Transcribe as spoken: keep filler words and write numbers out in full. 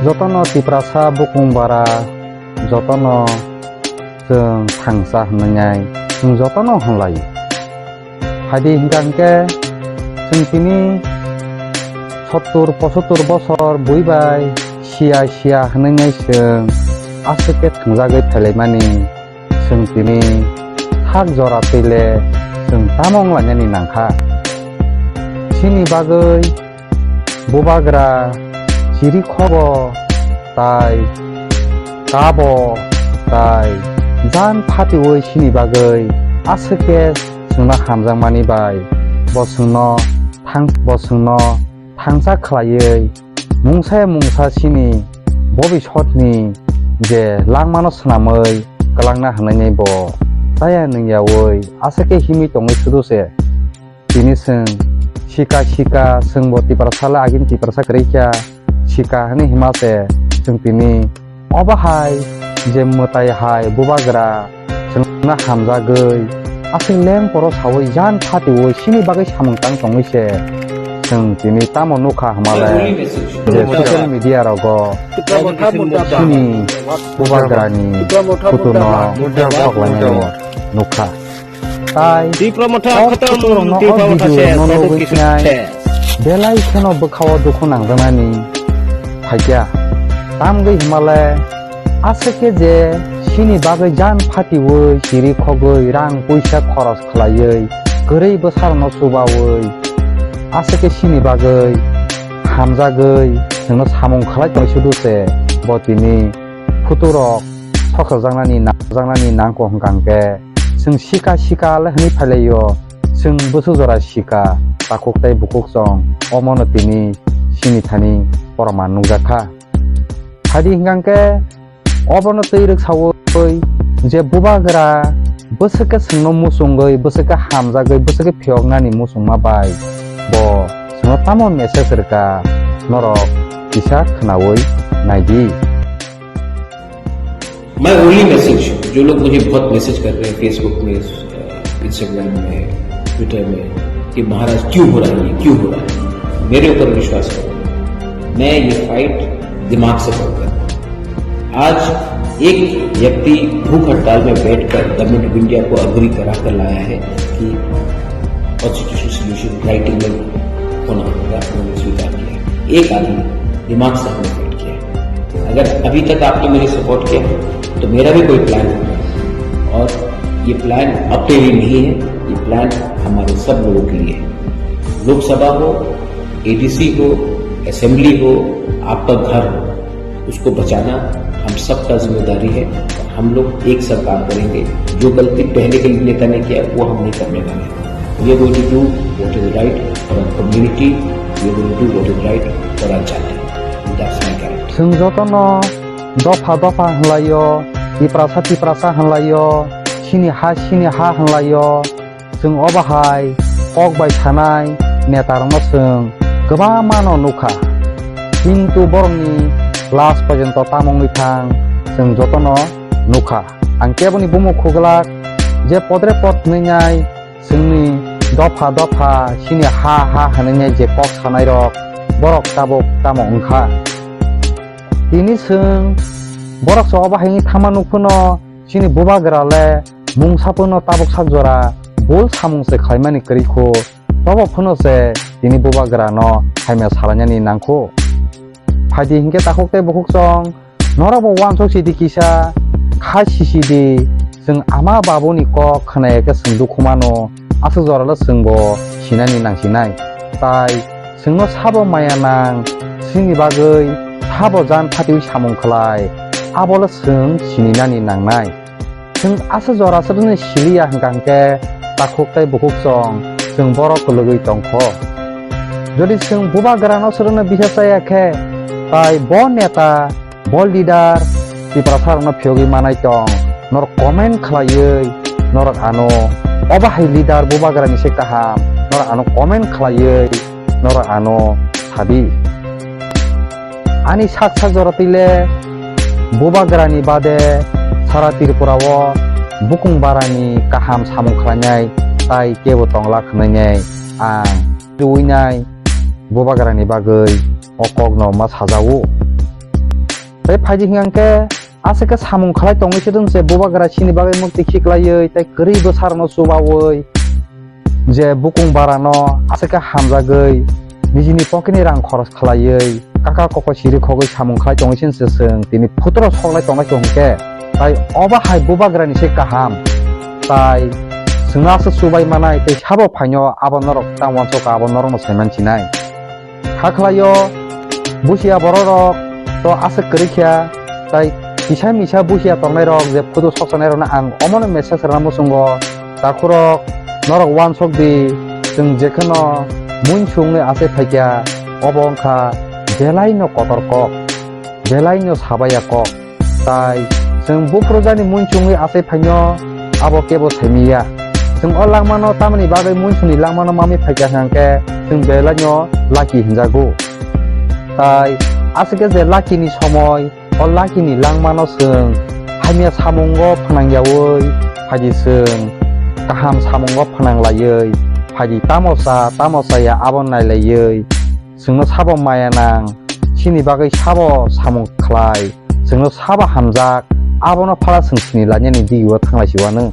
Jotono Tiprasa bukung bara, jotono chwng thangsa hwnwi nai, chwng jotono hwnlai. Phaidi hwnkha hwnkhe chwng tini sottur pochottur bosor bui bai siya siya hwnwi nai chwng aswk khe thangjagwi phailaimani. Chwng tini sak jora twi le chwng tamo wng lainani nangkha. Chini bagwi bubagra chiri khobo tai kabo tai jan phatiwi chini bagwi aswk khe chwngno hamjakmani bai bo chwngno thang-, bo chwngno thangsa khlaiwi mungsa ya mungsa chini bobisotni je langmano swnamwi kwlangna hwnwi bo taya nwngyawi aswk khe himwi tongwi sudu se. Tini chwng sika sika chwngbo Tiprasa le agini Tiprasa kwrwi kha sika hwnwi hima se chwng tini obo hai je mwtai hai bubagra chwngno hamjagwi aswk leng poro sawi jan phatiwi chini bagwi samung tang tongwi se chwng tini tamo nukha hwnmale je social media rogo chini bubagrani photo no sok lainani nukha. Tai Tipra Motha o khatam, photo rokno Tipra o Motha video se, rokno nugwi nai belai kheno bwkhao dukhu nangjaknani phaikya. Tamgwi hwnmale aswk khe je chini bagwi jan phatiwi chiri khogwi rang puisa khoros khlaiwi kwrwi bwsarokno chubawi aswk khe chini bagwi hamjagwi chwngno samung khlai tongwi sudu se bo tini photo rok soksajaknani nangjaknani nangkho hwnkha hwnkhe chwng sika sika le hwnwi phailaio, chwng bwswk jora sika takhuk tei bukhuk chwng omono tini chini thani poroman nukjakha. Phaidi hwnkha hwnkhe obono twi rwksaui je bubagra bwswk khe chwngno muchungwi, bwswk khe hamjagwi, bwswk khe phiyoknani muchungma bai bo chwngno tamo message rwkha norok kisa khwnaui naidi. मैं only message, जो लोग मुझे बहुत मैसेज कर रहे हैं फेसबुक में, इंस्टाग्राम में, ट्विटर में कि महाराज क्यों हो रहा है ये, क्यों हो रहा है, मेरे ऊपर विश्वास करो। मैं ये फाइट दिमाग से करूंगा। आज एक व्यक्ति भूख हड़ताल में बैठकर गवर्नमेंट ऑफ इंडिया को अग्री करा कर लाया है कि कॉन्स्टिट्यूशनल सॉल्यूशन राइटिंग में होना होगा, उन्होंने स्वीकार किया। एक आदमी दिमाग से हमने फाइट किया। अगर अभी तक आपने मुझे सपोर्ट किया है तो मेरा भी कोई प्लान होगा। और ये प्लान अपने लिए नहीं है, ये प्लान हमारे सब लोगों के लिए है। लोकसभा हो, एडीसी हो, असेंबली हो, आपका घर हो, उसको बचाना हम सबका जिम्मेदारी है। हम लोग एक साथ काम करेंगे। जो गलती पहले के नेता ने किया, वो हम नहीं करने वाले। We are going to do what is right for our community. We are going to do what is right for our jati. That's my character. Chwng jotono dopha dopha hwnlaio, tiprasa tiprasa hwnlaio, sini ha sini ha hwnlaio. Chwng obo hai kok bai sanai netarokno chwng kwbangmano nukha, kintu borokni last porjonto tamo wngwi thang chwng jotono nukha. Ang keboni bumung khuglak je podre pod hwnwi nai chwngni dopha dopha sini ha ha hwnwi nai je kok sanairok borok tabuk tamo wngkha. Tini chwng borok se obo hai wngwi thangma nukphano chini bubagra le mungsa phano tabuk sak jora bul samung se khlaimani kwrwi kho, tobo phano se tini bubagra no hamya salainani nangkho. Phaidi hinkhe takhuk tei bukhuk chwng norok bo uansuk sidi kisa kha sisidi, chwng ama babuni kok khwnaya khe chwng dukhu mano, aswk jora le chwng bo sinani nangsinai. Tai chwngno sabo maya nang, chini bagwi sabo jan phatiwi samung khlai, abo le chwng sininani nangnai. Chwng aswk jora swrwngni siliya hwnkha hwnkhe takhuk tei bukhuk chwng, chwng borok kwlwgwi tongkho. Jodi chwng bubagrano swrwngno bisa chaya khe, tai bo neta, bo leader Tiprasarokno phiyogwi manai tong, norok comment khlaiwi norok ano obo hai leader bubagrani se kaham, norok ano comment khlaiwi norok ano sadi. Ani sak sak jora twi le bubagrani bade sara Tripura o bukung barani kaham samung khlainai tai kebo tongla khwnai nai ang twiwi nai bubagrani bagwi o kokno ma sajao. Tei phaidi hwnkhe aswk khe samung khlai tongwi se dun se bubagra chini bagwi mukti khiklaiwi tei kwrwi bwsarokno chubaui je bukung barano aswk khe hamjagwi nijini pocket ni rang khoros khlaiwi kaka koko siri khogwi samung khlai tongwi se chwng tini phutorok soklai tongnai se hwnkhe tai obo hai bubagrani se kaham. Tai chwngno aswk chubai manai tei sabo phaino abo norok tamo uansukha abo norokno saiman sinai. Kha khlaio busia bororok to aswk kwrwi kha, tai kisa misa busia tongnairok je photo sokchanairokno ang omono message rwna muchungo, takhurok norok uansuk di, chwng jekheno muinsungwi achai phaikha, obo wngkha belaino kotor kok, belaino sabaya kok. Tai chwng buphurjani muinsungwi achai phaino abo kebo saimiya. Chwng o langmano tamoni bagwi muinsungni langmano mamwi phaikha hwnkhe chwng belaino lucky hinjago. Tai aswk khe je lucky ni somoi o lucky ni langmano chwng hamya samungo phnangyaui phaidi chwng kaham samungo phnanglaiwi phaidi tamo cha tamo chaya abo nailaiwi chwngno sabo maya nang, chini bagwi sabo samung khlai, chwngno sabo hamjak, abono phala chwng sini lainani digio thanglai si uanw.